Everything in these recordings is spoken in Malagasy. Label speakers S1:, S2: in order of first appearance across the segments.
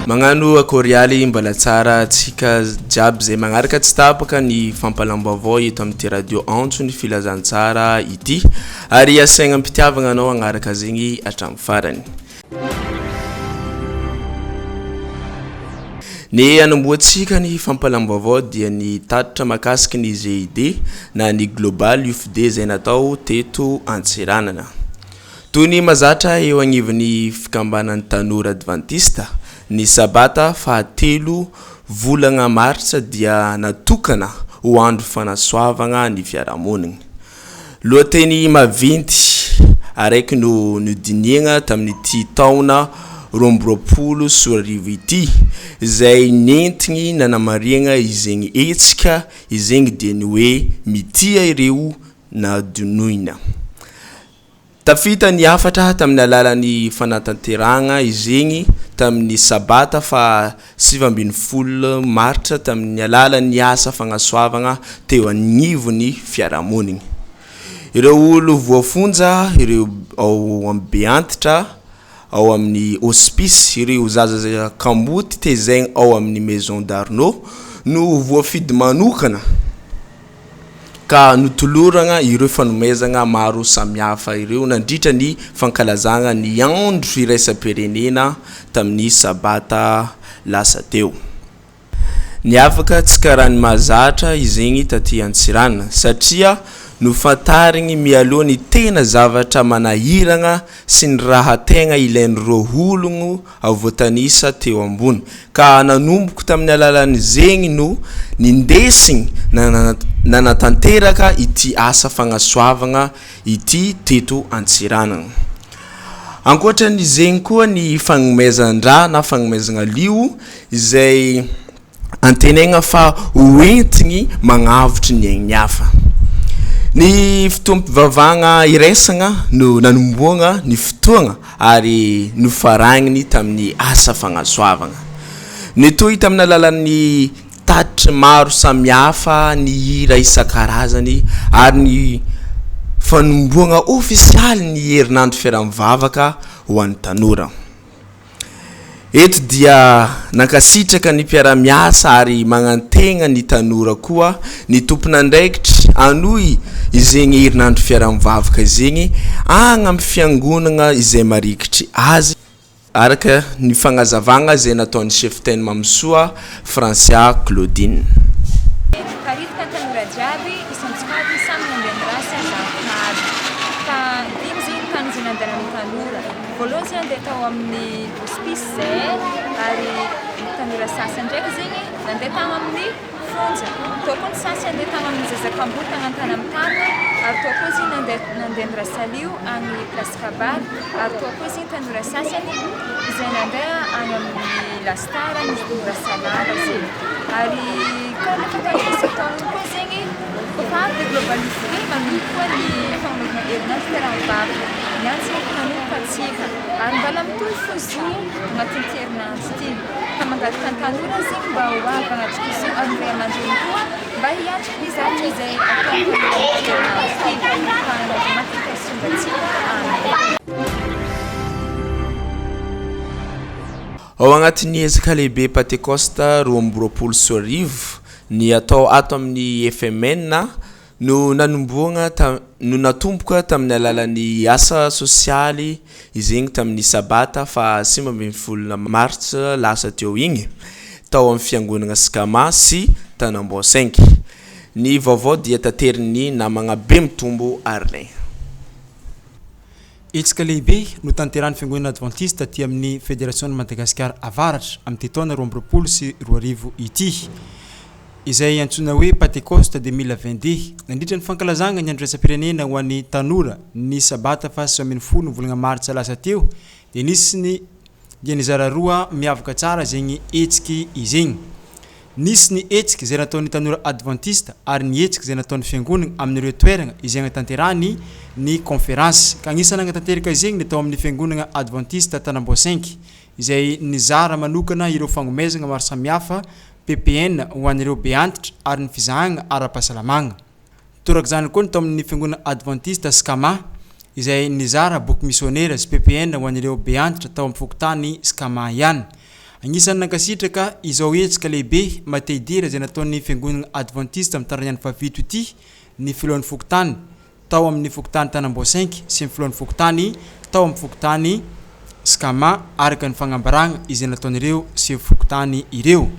S1: Magnano akorialy mbala tsara antsika jiaby zay magnaraka tsy tapaka ny fampalam-baovao eto amin'ity radio Antso ny Filazantsara ity ary asaigna am-pitiavagna anao hagnaraka zegny hatramin'ny farany. Ny hanombohantsika ny fampalam-baovao dia ny tatitra mahakasiky ny GID na ny Global Youth Day izay natao teto Antsiranana. Toy ny mahazatra eo agnivon'ny fikambanan'ny tanora advantista, ny sabata fahatelo volagna martsa dia natokana ho andro fanasoavagna ny fiarahamonigny. Lohateny maventy araiky no nodinihagna tamin'ity taona 2022 ity, izay nentigny nanamarihagna izegny hetsika izegny dia ny hoe Mitia ireo nadinoina. Tafita ny hafatra tamin'ny alalan'ny fanatanterahagna izegny tamin'ny sabata faha 19 martsa tamin'ny alalan'ny asa fagnasoavagna teo agnivon'ny fiarahamonigny. Ireo olo voafonja ireo ao amin'ny Beantitra, ao amin'ny Hospice, ireo zaza kamboty tezaigna ao amin'ny Maison d'Arnaud no voafidy manokana ka notoloragna ireo fanomezagna maro samihafa ireo nandritra ny fankalazagna ny andro iraisam-pirenena tamin'ny sabata lasa teo. Niavaka tsy karaha ny mahazatra izegny taty Antsiranana satria nofantarigny mialoha ny tena zavatra manahiragna sy ny raha tegna ilain'ireo ologno voatanisa teo ambony ka nanomboko tamin'ny alalan'izegny no nindesigny nanatanteraka ity asa fagnasoavagna ity teto Antsiranana. Ankoatra an'izegny koa ny fagnomezan-drà na fagnomezagna lio izay antenaigna fa ho entigny magnavotry ny aign'ny hafa. Ny fotoam-pivavahagna iraisagna no nanombohagna ny fotoagna ary nofaragniny tamin'ny asa fagnasoavagna. Nitohy tamin'ny alalan'ny tatitry maro samihafa ny hira isan-karazany ary ny fanombohagna ofisialy ny herinandro fiaraha-mivavaka ho an'ny tanora. Eto dia nankasitraka ny mpiara-miasa ary magnantegna ny tanora koa ny tompon'andraikitry hanohy izegny herinandro fiaraha-mivavaka izegny agny amin'ny fiangonagna izay marikitry azy, araka ny fagnazavagna izay nataon'ny Cheftaine Mamisoa Francia Claudine.
S2: Miparitaka tanora jiaby isan-tsokajiny samy nandeha nirasa zavatra aby ka dimy zegny tany izay nandehanan'ny tanora. Voalohany zay nandeha tao amin'ny hospice zay ary ny tanora sasany ndraiky zegny nandeha tany amin'ny fonja, tao koa ny sasany nandeha tany amin'ny zaza kamboty tany Antanamitana ary tao koa zegny nandeha nandeha ny Rasalio any place Kabary ary tao koa zegny tanora sasany izay nandeha any amin'ny La Star ny Rasalama zegny ary karaha le fataon'ny isan-taogno koa zegny Kôfa avy dia Global Youth Day manomboka koa ny fagnanovana herinandro fiaraha-mivavaka. Niany zegny efa nanomboka antsika ary mbala mitohy fo izy io agnatin'ity herinandro ity. Ka mangataka ny tanora zegny mba ho avy hanatrika izy io ary ny ray aman-dreny koa mba hiatrika ny zavatra izay ataon'ny tanora amin'ity herinandro ity. Fa Andriamanitra hitazonga antsika. Amen.
S1: Ao agnatin'ny hetsika lehibe Patekosta 2022, Ny atao ato amin'ny FMN no nanombohana no natomboka tamin'ny alalan'ny asa sosialy izegny tamin'ny sabata faha 19 martsa lasa teo igny tao amin'ny fiangonagna Scama sy Tanambao Cinq. Ny vaovao dia taterin'ny namagna Bemitombo Arlin.
S3: Hetsika lehibe notanterahin'ny Fiangonana Advantista aty amin'ny Federasion'i Madagasikara Avaratra amin'ity taona 2022 ity, izay antsoina hoe Patekosta 2022. Nandritra ny fankalazana ny Andro Iraisam-pirenena ho an'ny Tanora ny sabata faha 19 ny volana martsa lasa teo dia nisy ny dia nizara roa miavaka tsara zegny hetsiky izegny. Nisy ny hetsika izay nataon'ny tanora advantista ary ny hetsika izay nataon'ny fiangonana amin'ireo toerana izay anatanterahany ny kaonferansy. Ka anisan'ny nanatanteraka izegny ny tao amin'ny fiangonana advantista Tanambao Cinq izay nizara manokana ireo fagnomezagna maro samihafa, PPN, ho an'ireo beantitra ary ny fizahagna ara-pahasalamagna. Torak'izany koa ny tao amin'ny Fiangonana Advantista Skama, izay nizara boky misionera sy ppn ho an'ireo beantitra tao amin'ny fokontany Skama ihany. Agnisan'ny nankasitraka izao hetsika lehibe maha-te-hidera izay nataon'ny Fiangonana Advantista Mitarain'ny Andro Fahafito ity ny filohan'ny fokontany tao amin'ny fokontany Tanamboasainky sy ny filohan'ny fokontany tao amin'ny fokontany Scama araka ny fagnambaragna izay nataon'ireo sefo fokontany ireo.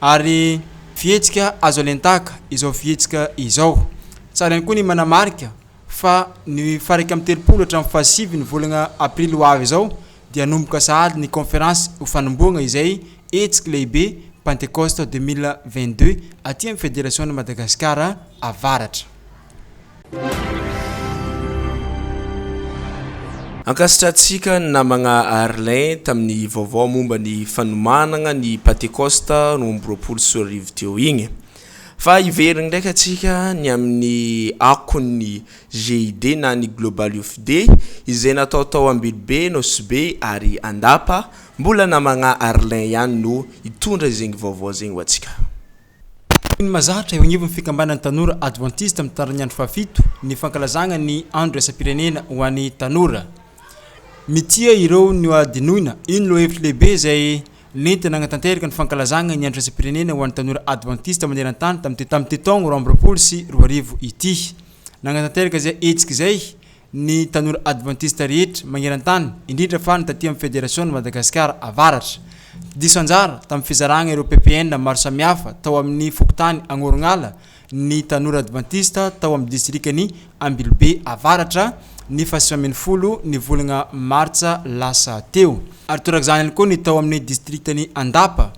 S3: Ary fihetsika azo alain-tahaka izao fihetsika izao. Tsara ihany koa ny manamarika fa ny faha-31 hatramin'ny fahasivy ny volagna aprily ho avy izao dia hanomboka sahady ny conférence ho fanombohagna izay hetsiky lehibe Pentecoste 2022 aty amin'ny Federasiona Madagasikara Avaratra.
S1: Ankasitrahantsika ny namagna Arlin tamin'ny vaovao momba ny fanomanagna ny Patekosta 2022 teo igny. Fa hiverigny ndraiky antsika ny amin'ny akon'ny GID na ny Global Youth Day izay natao tao Ambilobe, Nosy Be ary Andapa. Mbola namagna Arlin ihany no hitondra izegny vaovao zegny ho antsika.
S3: Toy ny mahazatra eo agnivon'ny fikambanan'ny tanora advantista mitantara ny andro fahafito ny fankalazagna ny andro iraisam-pirenena ho an'ny tanora. Mitia ireo nohadinoina, io no lohahevitra lehibe izay nentina nagnatanteraka ny fankalazagna ny andro iraisam-pirenena ho an'ny tanora advantista maneran-tany tamin'ity tamin'ity taogno 2022 ity. Nagnatanteraka izay hetsika izay ny tanora advantista rehetra magneran-tany, indrindra fa ny taty amin'ny Federasiona Madagasikara Avaratra. Diso anjara tamin'ny fizaragna ireo ppn maro samihafa tao amin'ny fokontany Agnorognala ny tanora advantista tao amin'ny distrikan'i Ambilobe Avaratra ny faha-19 ny volagna martsa lasa teo. Ary torak'izany ihany koa ny tao amin'ny distriktan'i Andapa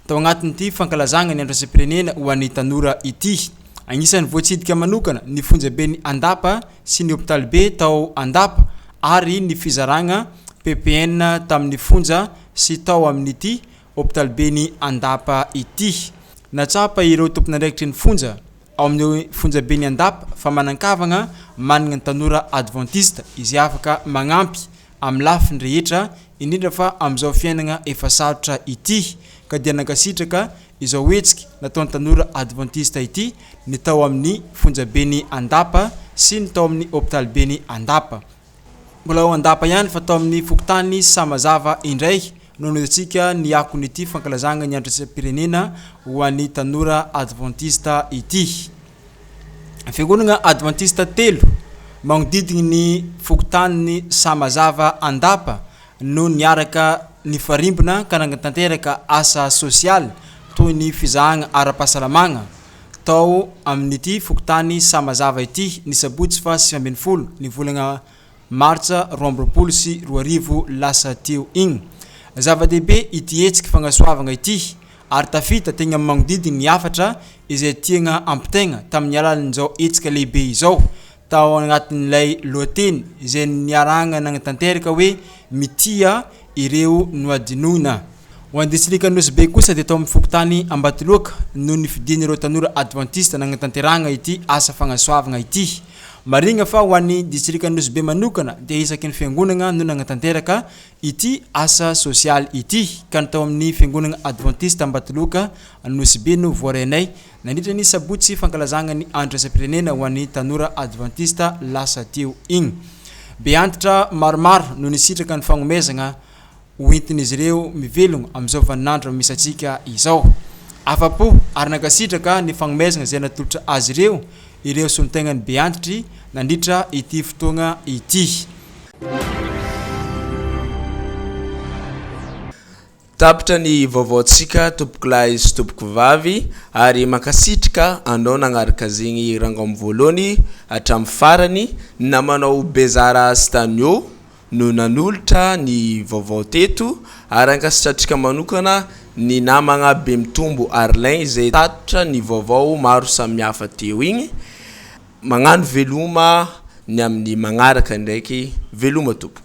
S3: tao agnatin'ity fankalazagna ny andro iraisam-pirenena ho an'ny tanora ity. Agnisan'ny voatsidika manokana ny fonjaben'i Andapa sy ny hopitalibe tao Andapa ary ny fizaragna ppn tamin'ny fonja sy tao amin'ity hopitaliben'i Andapa ity. Nahatsapa ireo tompon'andraikitry ny fonja ao amin'ny fonjaben'i Andapa fa manan-kavagna managna ny tanora advantista izay afaka magnampy amin'ny lafiny rehetra indrindra fa amin'izao fiainagna efa sarotra ity ka dia nankasitraka izao hetsiky nataon'ny tanora advantista ity ny tao amin'ny fonjaben'i Andapa sy ny tao amin'ny hopitaliben'i Andapa. Mbola ao Andapa ihany fa tao amin'ny fokontany Samazava indray no nanohizantsika ny akon'ity fankalazagna ny andro iraisam-pirenena ho an'ny tanora advantista ity. Fiangonagna advantista telo magnodidigny ny fokontanin'i Samazava Andapa no niaraka nifarimbona ka nagnatanteraka asa sosialy toy ny fizahagna ara-pahasalamagna tao amin'ity fokontany Samazava ity ny sabotsy faha 19 ny volagna martsa 2022 lasa teo igny. Zava-dehibe ity hetsiky fagnasoavagna ity ary tafita tegna amin'ny magnodidigny ny hafatra izay tiagna ampitaigna tamin'ny alalan'izao hetsika lehibe izao tao anatin'ilay lohateny izay niarahana nanatanteraka hoe Mitia ireo nohadinoina. Ho an'ny distrikan'i Nosy Be kosa dia tao amin'ny fokontany Ambatoloaka no nifidian'ireo tanora advantista nanatanterahana ity asa fagnasoavagna ity. Marihina fa ho an'ny distrikan'i Nosy Be manokana dia isaky ny fiangonagna no nanatanteraka ity asa sosialy ity ka ny tao amin'ny fiangonagna advantista Ambatoloaka Nosy Be no voarainay Nandritra ny sabotsy fankalazagna ny andro iraisam-pirenena ho an'ny tanora advantista lasa teo igny. Be antitra maromaro no nisitraka ny fagnomezagna ho entin'izy ireo mivelogno amin'izao vaninandro misy antsika izao. Afa-po ary nankasitraka ny fagnomezagna izay natolotra azy ireo ireo solontegnan'ny be antitry nandritra ity fotoagna ity.
S1: Tapitra ny vaovaontsika tompokolahy sy tompokovavy ary mankasitrka anao nagnaraka zegny rangom voalohany hatramin'ny farany, ny namanao Bezara Stanio no nanolotra ny vaovao teto ary ankasitratsika manokana ny namagna Bemitombo Arlin izay tatitra ny vaovao maro samihafa teo igny, magnano veloma ny amin'ny magnaraka ndraiky veloma tompoko.